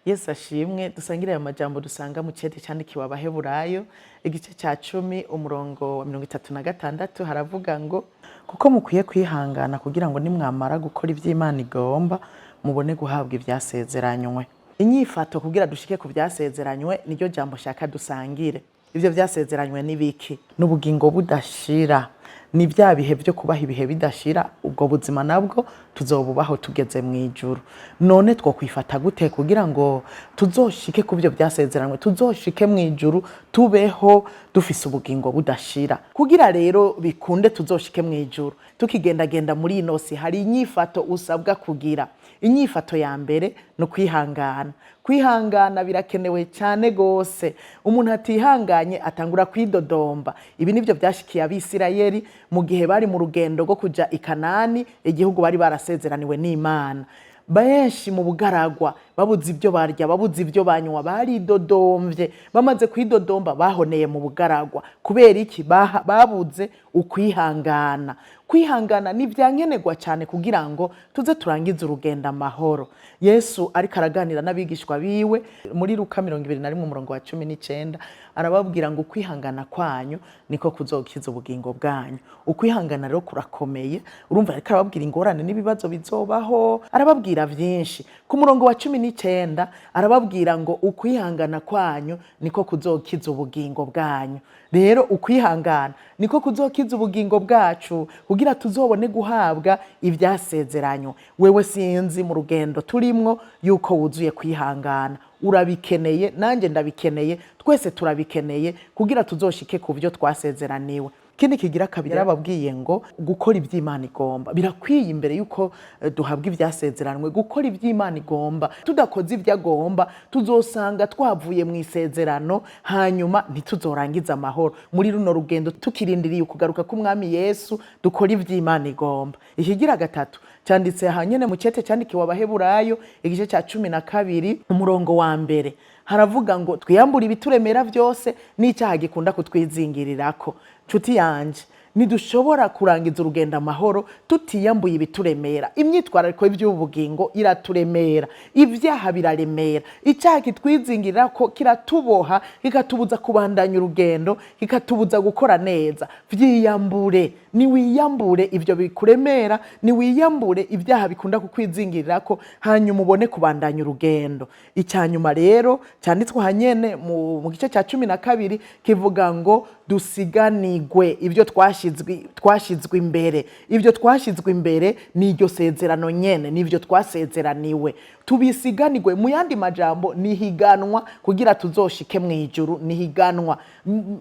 Yesu ashimwe. Dusangire aya majambo dusanga mu cete candikiwe Abaheburayo, igice ca 10, umurongo wa 36. Haravuga ngo: "Kuko mukwiye kwihangana kugira ngo nimwamara gukora ivy'Imana igomba, mubone guhabwa ivyasezeranywe." Inyifato kugira dushike ku vyasezeranywe, niryo jambo shaka dusangire. Ivyo vyasezeranywe ni biki? N'ubugingo budashira, ni bya bihe byo kubaha ibihe bidashira. Ubwo buzima nabwo tuzobubaho tugeze mu ijuru. None twokwifata gute kugira ngo tuzoshike ku byo byasezeranywe, tuzoshike mu ijuru, tubeho dufise ubugingo budashira? Kugira rero bikunde tuzoshike mu ijuru, tukigendagenda muri ino si, hari inyifato usabwa kugira. Inyifato ya mbere ni ukwihangana. Kwihangana birakenewe cyane gose. Umuntu atihanganye atangura kwidodomba. Ibi nivyo vyashikiye Abisirayeli mu gihe bari mu rugendo rwo kuja i Kanani, igihugu bari barasezeraniwe n'Imana. Benshi mu bugaragwa, babuze ibyo barya, babuze ibyo banywa, baridodomvye. Bamaze kwidodomba, bahoneye mu bugaragwa. Kubera iki? Babuze ukwihangana. Kwihangana ni vyankenerwa cyane kugira ngo tuze turangize urugendo amahoro. Yesu ariko araganira n'abigishwa biwe muri Luka 21, umurongo wa 19, arababwira ngo: "Ukwihangana kwanyu niko kuzokiza ubugingo bwanyu." Ukwihangana rero kurakomeye. Urumva, ariko arababwira ingorane n'ibibazo bizobaho, arababwira vyinshi. Ku murongo wa 19 arababwira ngo: "Ukwihangana kwanyu niko kuzokiza ubugingo bwanyu." Rero ukwihangana niko kuzokiza ubugingo bwacu kugira tuzobone guhabwa ivyasezeranywe. Wewe, sinzi mu rugendo turimwo yuko wuzuye kwihangana. Urabikeneye, nanjye ndabikeneye, twese turabikeneye kugira tuzoshike ku byo twasezeraniwe. Ikindi kigira kabiri, yarababwiye ngo gukora iby'Imana igomba birakwiye imbere yuko duhabwa ibyasezeranwe. Gukora iby'Imana igomba, tudakoze ibyo agomba, tuzosanga twavuye mu isezerano, hanyuma ntituzorangize amahoro muri runo rugendo tukirindiriye ukugaruka k'Umwami Yesu. Dukora iby'Imana igomba. Ikigira gatatu cyanditse hanyene mu cete cyandikiwe Abaheburayo, igice cya 12, umurongo wa mbere. Haravuga ngo twiyambure ibituremera byose n'icyaha gikunda kutwizingirirako. Nshuti yanje, ntidushobora kurangiza urugendo amahoro tutiyambuye ibituremera. Imyitwarariko y'iby'ubugingo iraturemera, ibyaha biraremera, icyaha kitwizingirira ko kiratuboha, kikatubuza kubandanya urugendo, kikatubuza gukora neza. Vyiyambure, niwiyambure ibyo bikuremera, niwiyambure ibyaha bikunda kukwizingirira ko, hanyuma ubone kubandanya urugendo. Icya nyuma rero cyanditswe hanyene mu gice cya 12 kivuga ngo dusiganigwe ibyo twashizwe imbere. Ibyo twashizwe imbere ni iryo sezerano nyene, nivyo twasezeraniwe. Tubisiganirwe, mu yandi majambo ni higanwa kugira tuzoshike mu ijuru, ni higanwa.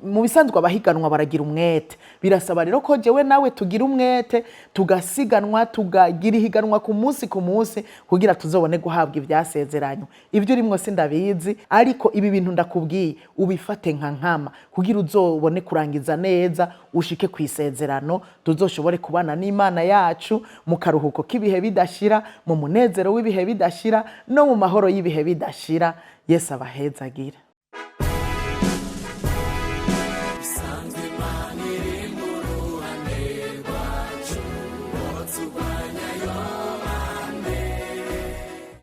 Mu bisanzwe abahiganwa baragira umwete. Birasaba rero ko jewe nawe tugira umwete, tugasiganwa, tugagira ihiganwa ku munsi ku munsi kugira tuzobone guhabwa ivyasezeranywe. Ibyo urimwo sindabizi, ariko ibi bintu ndakubwiye ubifate nka nkama kugira uzobone kurangiza neza, ushike ku isezerano, tuzoshobore kubana n'Imana yacu mu karuhuko k'ibihe bidashira, mu munezero w'ibihe bidashira, no mu mahoro y'ibihe bidashira. Yesu abahezagire.